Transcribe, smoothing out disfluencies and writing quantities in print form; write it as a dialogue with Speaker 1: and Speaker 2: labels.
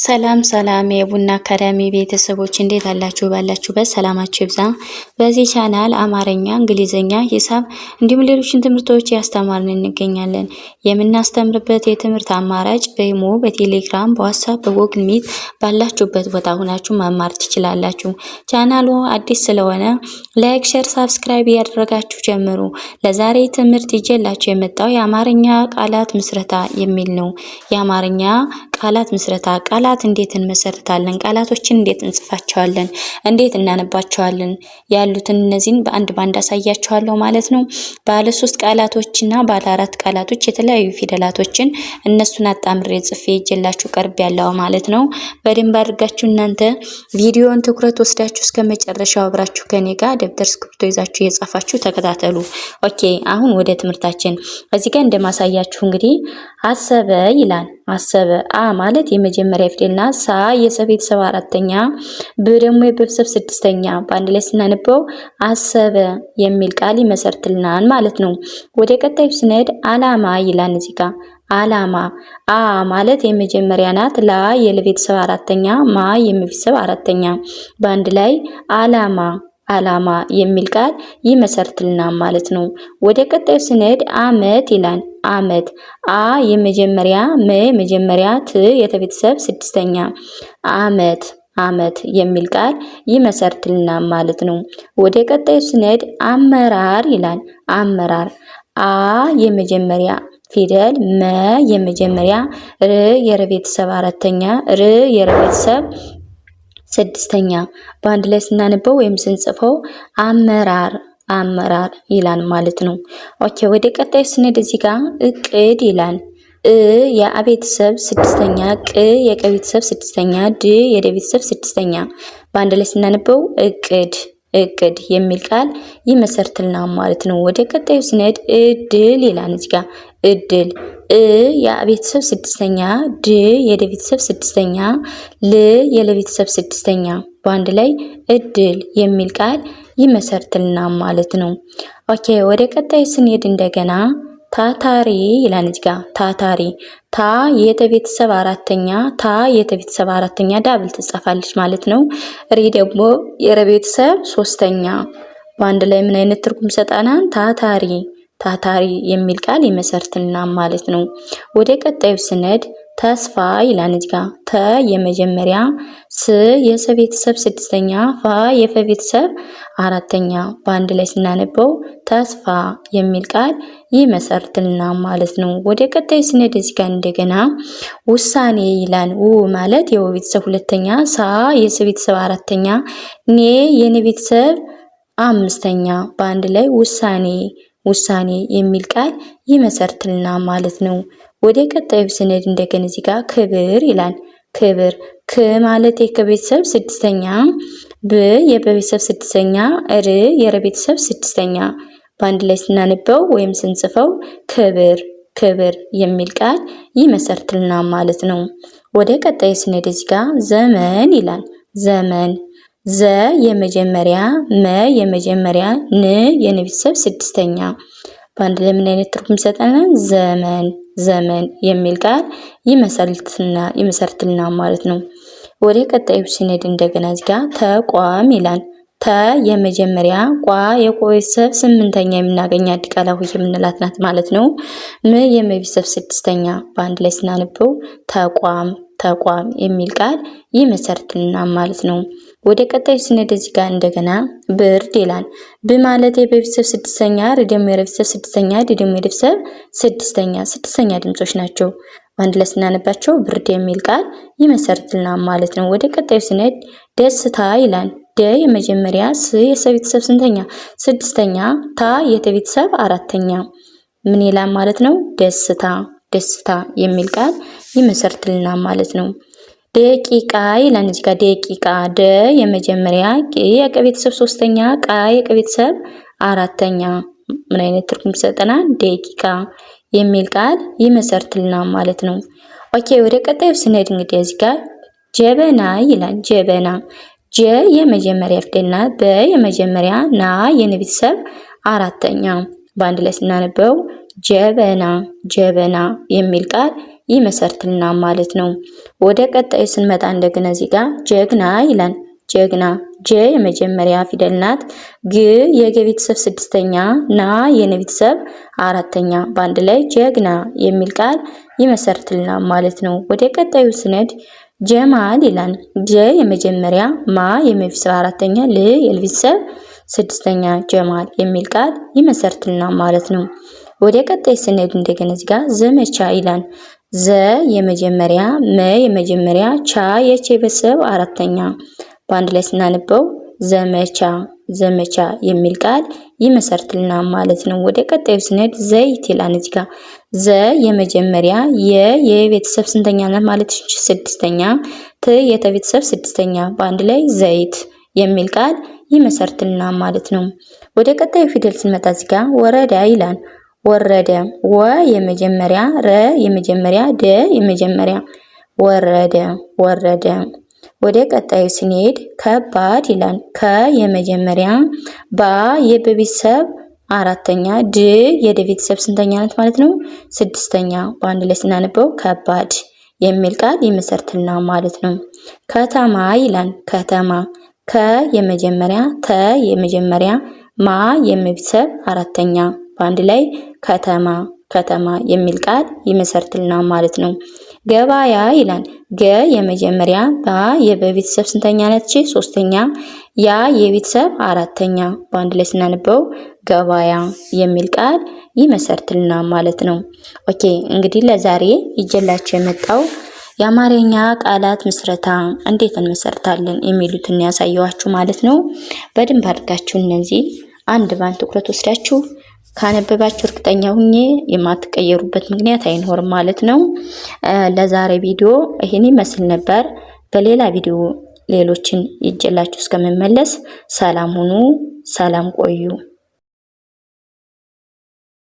Speaker 1: ሰላም ሰላም የቡና አካዳሚ ቤተሰቦች፣ እንዴት አላችሁ? ባላችሁበት ሰላማችሁ ይብዛ። በዚህ ቻናል አማርኛ፣ እንግሊዝኛ፣ ሂሳብ እንዲሁም ሌሎችን ትምህርቶች እያስተማርን እንገኛለን። የምናስተምርበት የትምህርት አማራጭ በኢሞ፣ በቴሌግራም፣ በዋትሳፕ፣ በጎግል ሚት ባላችሁበት ቦታ ሁናችሁ መማር ትችላላችሁ። ቻናሉ አዲስ ስለሆነ like፣ share፣ subscribe እያደረጋችሁ ጀምሩ። ለዛሬ ትምህርት ይዤላችሁ የመጣው የአማርኛ ቃላት ምስረታ የሚል ነው። የአማርኛ ቃላት ምስረታ፣ ቃላት እንዴት እንመሰርታለን፣ ቃላቶችን እንዴት እንጽፋቸዋለን፣ እንዴት እናነባቸዋለን ያሉትን እነዚህን በአንድ ባንድ አሳያችኋለሁ ማለት ነው። ባለ ሶስት ቃላቶችና ባለ አራት ቃላቶች የተለያዩ ፊደላቶችን እነሱን አጣምሬ ጽፌ ይዤላችሁ ቀርቤያለሁ ማለት ነው። በደንብ አድርጋችሁ እናንተ ቪዲዮን ትኩረት ወስዳችሁ እስከ መጨረሻው አብራችሁ ከኔ ጋር ደብተር እስክሪብቶ ይዛችሁ እየጻፋችሁ ተከታተሉ። Okay፣ አሁን ወደ ትምህርታችን። እዚህ ጋር እንደማሳያችሁ እንግዲህ አሰበ ይላል። አሰበ፣ አ ማለት የመጀመሪያ ፊደል ናት። ሳ የሰ ቤተሰብ አራተኛ፣ ብ ደግሞ የበ ቤተሰብ ስድስተኛ። በአንድ ላይ ስናነበው አሰበ የሚል ቃል ይመሰርትልናል ማለት ነው። ወደ ቀጣዩ ስንሄድ አላማ ይላል። እዚህ ጋር አላማ፣ አ ማለት የመጀመሪያ ናት። ላ የለ ቤተሰብ አራተኛ፣ ማ የመ ቤተሰብ አራተኛ። በአንድ ላይ አላማ አላማ የሚል ቃል ይመሰርትልናል ማለት ነው። ወደ ቀጣዩ ስንሄድ አመት ይላል። አመት፣ አ የመጀመሪያ፣ መ የመጀመሪያ፣ ት የተቤተሰብ ስድስተኛ። አመት አመት የሚል ቃል ይመሰርትልናል ማለት ነው። ወደ ቀጣዩ ስንሄድ አመራር ይላል። አመራር፣ አ የመጀመሪያ ፊደል፣ መ የመጀመሪያ፣ ር የረ ቤተሰብ አራተኛ፣ ር የረ ቤተሰብ ስድስተኛ። በአንድ ላይ ስናነበው ወይም ስንጽፈው አመራር አመራር ይላል ማለት ነው። Okay፣ ወደ ቀጣዩ ስንሄድ እዚህ ጋር እቅድ ይላል። እ የአ ቤተሰብ ስድስተኛ፣ ቅ የቀ ቤተሰብ ስድስተኛ፣ ድ የደ ቤተሰብ ስድስተኛ። በአንድ ላይ ስናነበው እቅድ እቅድ የሚል ቃል ይመሰርትልናል ማለት ነው። ወደ ቀጣዩ ስንሄድ እድል ይላል። እዚህ ጋር እድል፣ እ የአ ቤተሰብ ስድስተኛ፣ ድ የደ ቤተሰብ ስድስተኛ፣ ል የለ ቤተሰብ ስድስተኛ። በአንድ ላይ እድል የሚል ቃል ይመሰርትልናል ማለት ነው። Okay፣ ወደ ቀጣዩ ስንሄድ እንደገና ታታሪ ይላል። እዚህ ጋር ታታሪ፣ ታ የተ ቤተሰብ አራተኛ፣ ታ የተ ቤተሰብ አራተኛ double ትጻፋለች ማለት ነው። ሪ ደግሞ የረ ቤተሰብ ሶስተኛ። በአንድ ላይ ምን አይነት ትርጉም ሰጣናን? ታታሪ ታታሪ የሚል ቃል ይመሰርትልናል ማለት ነው። ወደ ቀጣዩ ስንሄድ ተስፋ ይላል። እዚህ ጋር ተ የመጀመሪያ፣ ስ የሰ ቤተሰብ ስድስተኛ፣ ፋ የፈ ቤተሰብ አራተኛ። በአንድ ላይ ስናነበው ተስፋ የሚል ቃል ይመሰርትልናል ማለት ነው። ወደ ቀጣዩ ስንሄድ እዚህ ጋር እንደገና ውሳኔ ይላል። ው ማለት የወ ቤተሰብ ሁለተኛ፣ ሳ የሰ ቤተሰብ አራተኛ፣ ኔ የኔ ቤተሰብ አምስተኛ። በአንድ ላይ ውሳኔ ውሳኔ የሚል ቃል ይመሰርትልናል ማለት ነው። ወደ ቀጣዩ ስንሄድ እንደገና እዚህ ጋር ክብር ይላል። ክብር፣ ክ ማለት የከ ቤተሰብ ስድስተኛ፣ ብ የበ ቤተሰብ ስድስተኛ፣ ር የረ ቤተሰብ ስድስተኛ። በአንድ ላይ ስናነበው ወይም ስንጽፈው ክብር ክብር የሚል ቃል ይመሰርትልናል ማለት ነው። ወደ ቀጣዩ ስንሄድ እዚህ ጋር ዘመን ይላል። ዘመን፣ ዘ የመጀመሪያ፣ መ የመጀመሪያ፣ ን የነ ቤተሰብ ስድስተኛ። በአንድ ላይ ምን አይነት ትርጉም ይሰጠናል? ዘመን ዘመን የሚል ቃል ይመሰርትልናል ማለት ነው። ወደ ቀጣዩ ስንሄድ እንደገና እዚህ ጋር ተቋም ይላል። ተ የመጀመሪያ፣ ቋ የቆ ቤተሰብ ስምንተኛ የምናገኛት ዲቃላ ሆሄ የምንላት ናት ማለት ነው። ም የመ ቤተሰብ ስድስተኛ። በአንድ ላይ ስናነበው ተቋም ተቋም የሚል ቃል ይመሰርትልናል ማለት ነው። ወደ ቀጣዩ ስንሄድ እዚህ ጋር እንደገና ብርድ ይላል። ብ ማለት የበቤተሰብ ስድስተኛ፣ ር ደግሞ የረቤተሰብ ስድስተኛ፣ ድ ደግሞ የደቤተሰብ ስድስተኛ፣ ስድስተኛ ድምጾች ናቸው። በአንድ ላይ ስናነባቸው ብርድ የሚል ቃል ይመሰርትልናል ማለት ነው። ወደ ቀጣዩ ስንሄድ ደስታ ይላል። ደ የመጀመሪያ፣ ስ የሰ ቤተሰብ ስንተኛ? ስድስተኛ፣ ታ የተ ቤተሰብ አራተኛ። ምን ይላል ማለት ነው? ደስታ ደስታ የሚል ቃል ይመሰርትልናል ማለት ነው። ደቂቃ ይላል። እዚህ ጋር ደቂቃ፣ ደ የመጀመሪያ፣ ቂ የቀ ቤተሰብ ሶስተኛ፣ ቃ የቀ ቤተሰብ አራተኛ። ምን አይነት ትርጉም ይሰጠናል? ደቂቃ የሚል ቃል ይመሰርትልናል ማለት ነው። Okay፣ ወደ ቀጣዩ ስንሄድ እንግዲህ እዚህ ጋር ጀበና ይላል። ጀበና፣ ጀ የመጀመሪያ ፊደል ናት። በ የመጀመሪያ፣ ና የነ ቤተሰብ አራተኛ። በአንድ ላይ ስናነበው ጀበና ጀበና የሚል ቃል ይመሰርትልናል ማለት ነው። ወደ ቀጣዩ ስንመጣ እንደገና እዚህ ጋር ጀግና ይላል። ጀግና ጀ የመጀመሪያ ፊደል ናት። ግ የገ ቤተሰብ ስድስተኛ፣ ና የነ ቤተሰብ አራተኛ። በአንድ ላይ ጀግና የሚል ቃል ይመሰርትልናል ማለት ነው። ወደ ቀጣዩ ስነድ ጀማል ይላል። ጀ የመጀመሪያ፣ ማ የመ ቤተሰብ አራተኛ፣ ል የል ቤተሰብ ስድስተኛ። ጀማል የሚል ቃል ይመሰርትልናል ማለት ነው። ወደ ቀጣይ ስንሄድ እንደገና እዚህ ጋር ዘመቻ ይላል። ዘ የመጀመሪያ፣ መ የመጀመሪያ፣ ቻ የቼ ቤተሰብ አራተኛ። በአንድ ላይ ስናነበው ዘመቻ ዘመቻ የሚል ቃል ይመሰርትልናል ማለት ነው። ወደ ቀጣዩ ስንሄድ ዘይት ይላል። እዚህ ጋር ዘ የመጀመሪያ፣ የ የቤተሰብ ስንተኛ ናት ማለት ስድስተኛ፣ ት የተቤተሰብ ስድስተኛ። በአንድ ላይ ዘይት የሚል ቃል ይመሰርትልናል ማለት ነው። ወደ ቀጣዩ ፊደል ስንመጣ እዚህ ጋር ወረዳ ይላል። ወረደ ወ የመጀመሪያ፣ ረ የመጀመሪያ፣ ደ የመጀመሪያ። ወረደ ወረደ። ወደ ቀጣዩ ስንሄድ ከባድ ይላል። ከ የመጀመሪያ፣ ባ የበቤተሰብ አራተኛ፣ ድ የደ ቤተሰብ ስንተኛ ናት ማለት ነው? ስድስተኛ። በአንድ ላይ ስናነበው ከባድ የሚል ቃል ይመሰርትልናል ማለት ነው። ከተማ ይላል። ከተማ ከ የመጀመሪያ፣ ተ የመጀመሪያ፣ ማ የመቤተሰብ አራተኛ። በአንድ ላይ ከተማ ከተማ የሚል ቃል ይመሰርትልናል ማለት ነው። ገባያ ይላል። ገ የመጀመሪያ፣ ባ የበቤተሰብ ስንተኛ ነች? ሶስተኛ። ያ የቤተሰብ አራተኛ። በአንድ ላይ ስናነበው ገባያ የሚል ቃል ይመሰርትልናል ማለት ነው። Okay፣ እንግዲህ ለዛሬ ይዤላችሁ የመጣው የአማርኛ ቃላት ምስረታ እንዴት እንመሰርታለን የሚሉትን ያሳየኋችሁ ማለት ነው። በደንብ አድርጋችሁ እነዚህ አንድ ባንድ ትኩረት ወስዳችሁ ካነበባችሁ እርግጠኛ ሁኜ የማትቀየሩበት ምክንያት አይኖርም ማለት ነው። ለዛሬ ቪዲዮ ይህን ይመስል ነበር። በሌላ ቪዲዮ ሌሎችን ይዤላችሁ እስከምመለስ ሰላም ሁኑ፣ ሰላም ቆዩ።